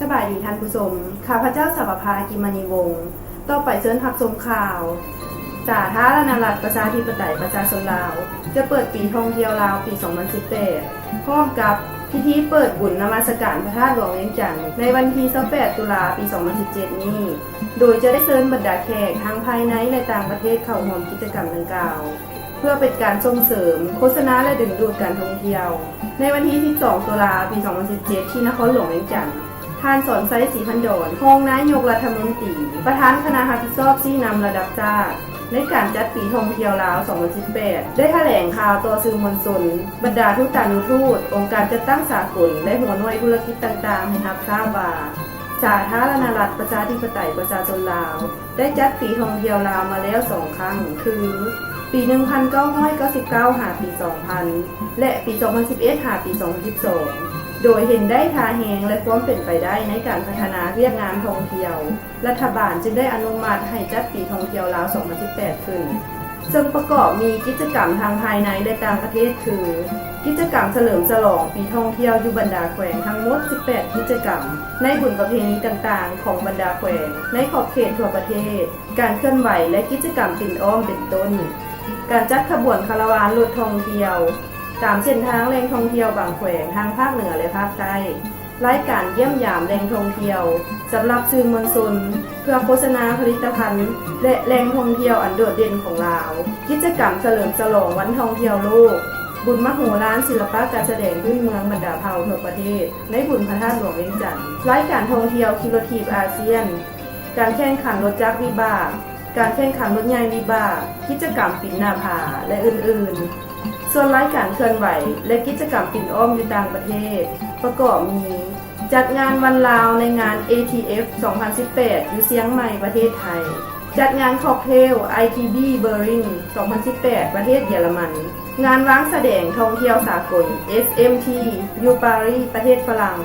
ສະບາຍດີທ່ານຜູ້ຊົມ, ຂ້າພະເຈົ້າ ສາວະພາ ກິມມະນີວົງ. ຕໍ່ໄປເຊີນຮັບຊົມຂ່າວ. ສາທາລະນະລັດ ປະຊາທິປະໄຕ ປະຊາຊົນລາວ ຈະເປີດປີທ່ອງທ່ຽວລາວປີສອງພັນສິບແປດ ພ້ອມກັບພິທີເປີດບຸນນະມັດສະການພະທາດຫຼວງວຽງຈັນ ໃນວັນທີຊາວແປດ ຕຸລາ ປີສອງພັນສິບເຈັດນີ້ ໂດຍຈະໄດ້ເຊີນບັນດາແຂກທັງພາຍໃນ ແລະ ຕ່າງປະເທດເຂົ້າຮ່ວມກິດຈະກຳດັ່ງກ່າວ ເພື່ອເປັນການສົ່ງເສີມ, ໂຄສະນາ ແລະ ດຶງດູດການທ່ອງທ່ຽວ. ໃນວັນທີສິບສອງ ຕຸລາ ປີສອງພັນສິບເຈັດ ທີ່ນະຄອນຫຼວງວຽງຈັນ, ທ່ານ ສອນໄຊ ສີພັນດອນ ຮອງນາຍົກລັດຖະມົນຕີ ປະທານຄະນະຮັບຜິດຊອບຊີ້ນຳລະດັບຊາດ ໃນການຈັດປີທ່ອງທ່ຽວລາວສອງພັນສິບແປດ ໄດ້ຖະແຫຼງຂ່າວຕໍ່ສື່ມວນຊົນ, ບັນດາທູຕານຸທູດ, ອົງການຈັດຕັ້ງສາກົນ ແລະ ຫົວໜ່ວຍທຸລະກິດຕ່າງໆ ໃຫ້ຮັບຊາບວ່າ ສາທາລະນະລັດ ປະຊາທິປະໄຕ ປະຊາຊົນລາວ ໄດ້ຈັດປີທ່ອງທ່ຽວລາວມາແລ້ວສອງຄັ້ງ ຄື ປີໜຶ່ງພັນເກົ້າຮ້ອຍເກົ້າສິບເກົ້າ ຫາປີສອງພັນ ແລະ ປີສອງພັນສິບເອັດ ຫາປີສອງພັນສິບສອງ ໂດຍເຫັນໄດ້ທ່າແຮງ ແລະ ຄວາມເປັນໄປໄດ້ໃນການພັດທະນາວຽກງານທ່ອງທ່ຽວ, ລັດຖະບານຈຶ່ງໄດ້ອະນຸມັດໃຫ້ຈັດປີທ່ອງທ່ຽວລາວສອງພັນສິບແປດຂຶ້ນ, ເຊິ່ງປະກອບມີກິດຈະກຳທັງພາຍໃນ ແລະ ຕ່າງປະເທດ ຄື ກິດຈະກຳສະເຫຼີມສະຫຼອງປີທ່ອງທ່ຽວຢູ່ບັນດາແຂວງທັງໝົດສິບແປດກິດຈະກຳ, ໃນບຸນປະເພນີຕ່າງໆຂອງບັນດາແຂວງໃນຂອບເຂດທົ່ວປະເທດ, ການເຄື່ອນໄຫວ ແລະ ກິດຈະກຳປິ່ນອ້ອມເປັນຕົ້ນ, ການຈັດຂະບວນຄາລາວານລົດທ່ອງທ່ຽວຕາມເສັ້ນທາງແຫຼ່ງທ່ອງທ່ຽວບາງແຂວງທາງພາກເໜືອ ແລະ ພາກໃຕ້, ລາຍການຢ້ຽມຢາມແຫຼ່ງທ່ອງທ່ຽວສຳລັບສື່ມວນຊົນ ເພື່ອໂຄສະນາຜະລິດຕະພັນ ແລະ ແຫຼ່ງທ່ອງທ່ຽວອັນໂດດເດັ່ນຂອງລາວ, ກິດຈະກຳສະເຫຼີມສະຫຼອງວັນທ່ອງທ່ຽວໂລກ, ບຸນມະໂຫລານສິລະປະການສະແດງພື້ນເມືອງບັນດາເຜົ່າທົ່ວປະເທດ ໃນບຸນພະທາດຫຼວງວຽງຈັນ, ລາຍການທ່ອງທ່ຽວຂີ່ລົດຖີບອາຊຽນ, ການແຂ່ງຂັນລົດຈັກວິບາກ, ການແຂ່ງຂັນລົດໃຫຍ່ວິບາກ, ກິດຈະກຳປີນໜ້າຜາ ແລະ ອື່ນໆ. ສ່ວນລາຍການເຄື່ອນໄຫວ ແລະ ກິດຈະກຳປິ່ນອ້ອມຢູ່ຕ່າງປະເທດ ປະກອບມີ ຈັດງານວັນລາວໃນງານ ເອທີເອັຟ ສອງພັນສິບແປດ ຢູ່ຊຽງໃໝ່ ປະເທດໄທ, ຈັດງານຄອກເທວ ໄອທີບີ ເບີລິນ ສອງພັນສິບແປດ ປະເທດເຢຍລະມັນ, ງານວາງສະແດງທ່ອງທ່ຽວສາກົນ ເອສເອັມທີ ຢູ່ປາຣີ ປະເທດຝຣັ່ງ,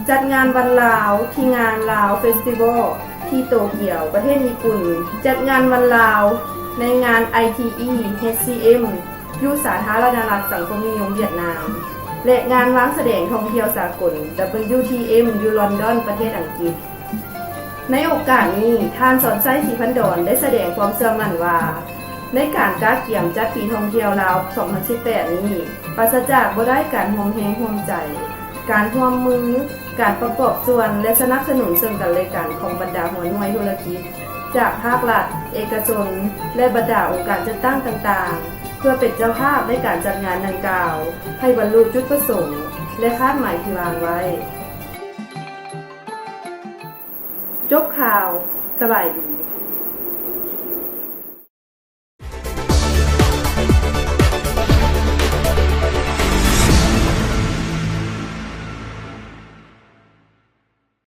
ຈັດງານວັນລາວທີ່ງານ Lao Festival ທີ່ໂຕກຽວ ປະເທດຍີ່ປຸ່ນ, ຈັດງານວັນລາວໃນງານ ໄອທີອີ ເອັດຊີເອັມ ຢູ່ສາທາລະນະລັດສັງຄົມນິຍົມຫວຽດນາມ ແລະ ງານວາງສະແດງທ່ອງທ່ຽວສາກົນ ດັບເບິນຢູທີເອັມ ຢູ່ລອນດອນ ປະເທດອັງກິດ. ໃນໂອກາດນີ້, ທ່ານ ສອນໄຊ ສີພັນດອນ ໄດ້ສະແດງຄວາມເຊື່ອໝັ້ນວ່າ ໃນການກະກຽມຈັດປີທ່ອງທ່ຽວລາວສອງພັນສິບແປດນີ້ ປາສະຈາກບໍ່ໄດ້ການຮ່ວມແຮງຮ່ວມໃຈ, ການຮ່ວມມື, ການປະກອບສ່ວນ ແລະ ສະໜັບສະໜູນເຊິ່ງກັນແລະກັນຂອງບັນດາຫົວໜ່ວຍທຸລະກິດ ຈາກພາກລັດ, ເອກະຊົນ ແລະ ບັນດາອົງການຈັດຕັ້ງຕ່າງໆ ເພື່ອເປັນເຈົ້າພາບໃນການຈັດງານດັ່ງກ່າວ ໃຫ້ບັນລຸຈຸດປະສົງ ແລະ ຄາດໝາຍທີ່ວາງໄວ້. ຈົບຂ່າວ. ສະບາຍດີ.